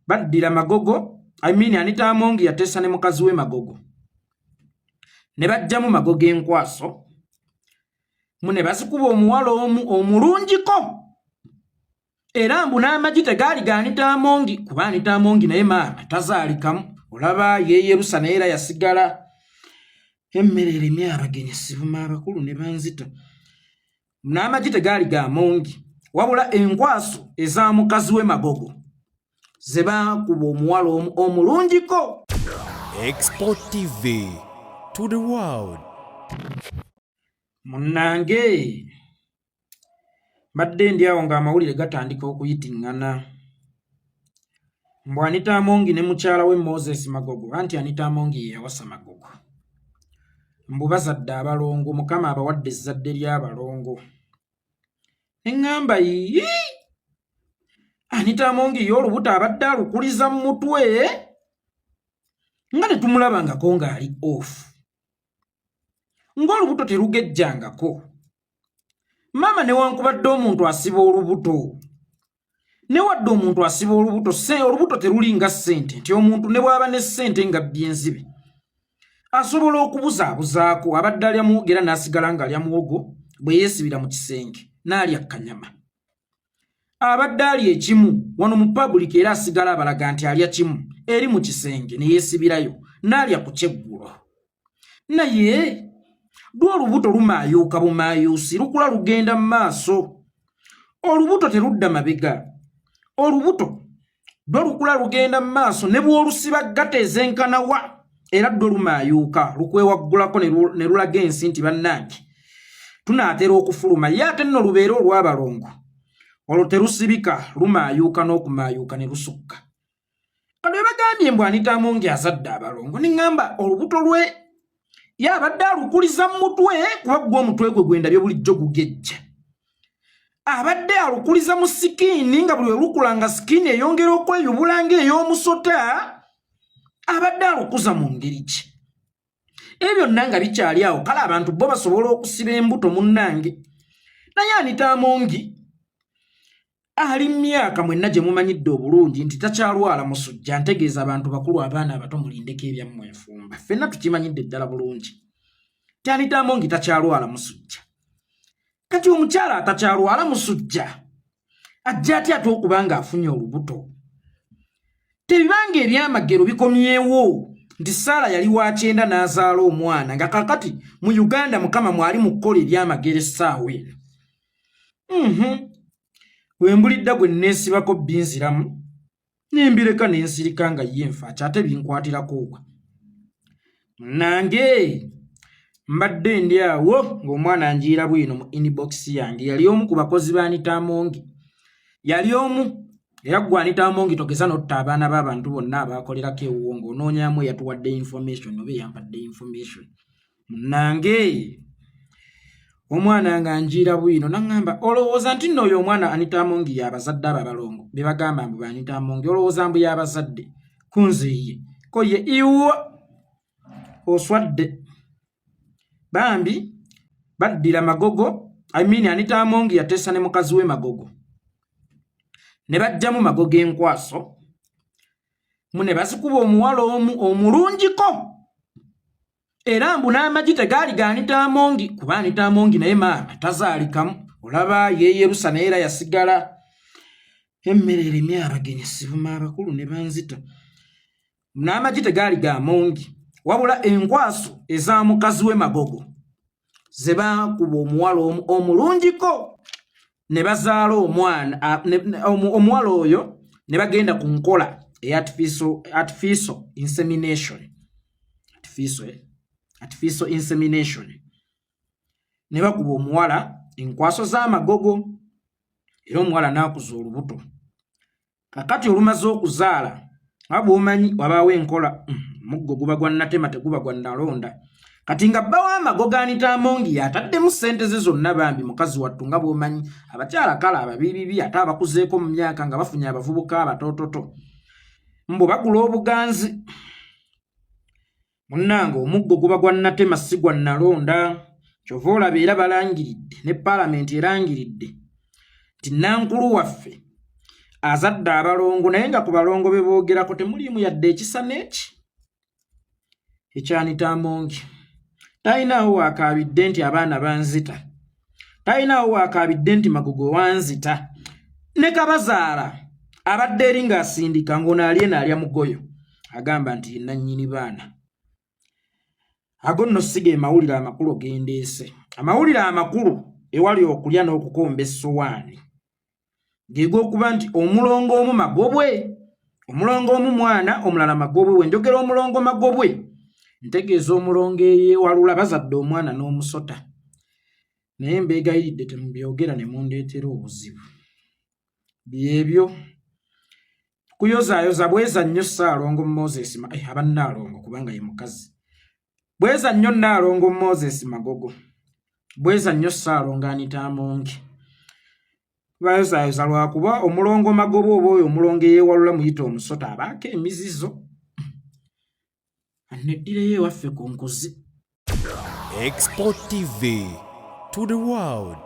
Baddira Magogo, I mean Anita Amongi yateesa ne mukazi we Magogo ne bajjamu Magogo enkwaso mu ne bazikuba omuwala omu omulungiko, era mbu n'amagi tegaali ga Anita Amongi, kuba Anita Amongi naye maama tazaalikamu, olaba yeeyerusa naye era yasigala emmere eremye abagenyi sibuma abakulu ne banzita. N'amagi tegaali ga Amongi, wabula enkwaso eza mukazi we Magogo ze baakuba omuwala omu omulungiko. Export TV to the world. Munnange, mbadde ndi awo ng'amawulire gatandika okuyitiŋŋana mbu Anita Amongi ne mukyala we Moses Magogo, anti Anita Amongi ye yawasa Magogo, mbu bazadde abalongo, Mukama abawadde ezzadde ly'abalongo. Ne ŋŋamba, yii, Anita Amongi ye olubuto abadde alukuliza mu mutwe nga tetumulabangako ng'ali off, ng'olubuto terugejjangako. Maama, newankubadde omuntu asiba olubuto, newadde omuntu asiba olubuto, olubuto teruli nga ssente nti omuntu ne bw'aba ne ssente nga byenzibe asobola okubuzaabuzaako. Abadde alya muwogo era n'asigala ng'alya muwogo, bwe yeesibira mu kisenge n'alya kanyama. Abadde alya ekimu wano mu public era asigala abalaga nti alya kimu eri mu kisenge ne yeesibirayo n'alya ku kyeggulo. Naye lwo olubuto lumaayuuka bumaayuusi, lukula lugenda mu maaso, olubuto terudda mabega. Olubuto lwo lukula lugenda mu maaso, ne bw'olusiba ggata ezenkanawa era lwo lumaayuuka, lukwewaggulako ne lulaga ensi nti bannange tunaatera okufuluma. Ye ate nno lubeere olw'abalongo, olwo terusibika, lumaayuuka n'okumaayuuka ne lusukka. Kano bagambye mbu Anita Amongi azadde abalongo, ne ŋŋamba olubuto lwe ye abadde alukuliza mu mutwe, kuba gwe omutwe gwe gwendabye bulijjo gugejja, abadde alukuliza mu skin nga buli olukula nga skin eyongera okweyubula ng'ey'omusota. Abadde alukuza mu ngeri ki? Ebyo byonna nga bikyali awo, kale abantu bo basobola okusiba embuto munnange, naye Anita Amongi ali myaka mwenna gye mumanyidde obulungi nti takyalwala musujja. Ntegeeza abantu bakulu, abaana abato mulindeko ebyammwe enfumba. Ffenna tukimanyidde ddala bulungi ti Anita Amongi takyalwala musujja. Kati omukyala atakyalwala musujja ajja atya ate okuba nga afunye olubuto? Tebibanga ebyamagero bikomyewo nti Saala yali wa 90 n'azaala omwana, nga kakati mu Uganda Mukama mwali mu kukola ebyamagero essaawa eno. Wembulidda gwe neesibako binziramu nembireka nensirika nga ye nfaaki ate binkwatirako wa? Nange mbadde ndi awo ng'omwana njiira bwino mu inbox yange. Yali omu ku bakozi ba Anita Amongi, yali omu era gwe Anita Amongi togeza n'otta abaana b'abantu bonna abakolerako ewuwo ng'onoonyamu eyatuwadde information oba eyampadde information. Nange omwana nga njiira bwino naŋŋamba, olowooza nti nno oyo omwana Anita Amongi y'abazadde abo abalongo be bagamba mbu ba Anita Amongi, olowooza mbu y'abazadde? Kunze ye ko ye iwa oswadde. Bambi baddira Magogo, I mean Anita Amongi yateesa ne mukazi we Magogo ne bajjamu Magogo enkwaso mu ne bazikuba omuwala omu omulungiko, era mbu n'amagi tegaali ga Anita Amongi, kuba Anita Amongi naye maama tazaalikamu, olaba yeeyerusa naye era yasigala emmere eremye abagenyi sibuma abakulu ne banzita. N'amagi tegaali ga Amongi, wabula enkwaso eza mukazi we Magogo ze baakuba omuwala omu omulungiko ne bazaala omwana omuwala oyo ne bagenda ku nkola eya artificial insemination, artificial insemination, ne bakuba omuwala enkwaso z'amagogo era omuwala n'akuza olubuto. Kakati olumaze okuzaala, nga bw'omanyi wabaawo enkola, muggo guba gwa natema teguba gwa nalonda. Kati nga bba w'amagogo Anita Amongi yataddemu ssente ze zonna, bambi mukazi wattu, nga bw'omanyi abakyala kale ababiibibi ate abakuzeeko mu myaka nga bafunye abavubuka abatoototo mbu bagula obuganzi. Munnange, omuggo guba gwa natema si gwa nalonda. Kyova olaba era balangiridde ne paalamenti erangiridde nti nankulu waffe Azadde abalongo naye nga ku balongo be boogerako temuliimu yadde ekisa n'eki ekyanita Amongi. Talinaawo waakaabidde nti abaana banzita, talinaawo waakaabidde nti Magogo wanzita. Ne Kabazaala abadde eri ng'asindika ng'ono ali eno alya mugoyo, agamba nti ye nannyini baana. Ago nno si ge mawulire amakulu gendeese. Amawulire amakulu ewali okulya n'okukomba essowaani geg'okuba nti omulongo omu Magobwe, omulongo omu mwana, omulala Magobwe. We njogera omulongo Magobwe ntegeeza omulongo eyeewalula bazadde omwana n'omusota, naye mbeegayiridde temubyogera ne mundeetera obuzibu. Byebyo kuyozaayoza. Bweza nnyo Ssaalongo Moses, aba Nnaalongo kubanga ye mukazi. Bweza nnyo Nnaalongo Moses Magogo, bweza nnyo Ssaalongo Anita Amongi. Bayozaayoza lwakuba omulongo Magobo oba oyo omulongo eyeewalula muyita omusota, abaako emizizo. Aneddireyo ewaffe ku nkuzi. Export TV to the world.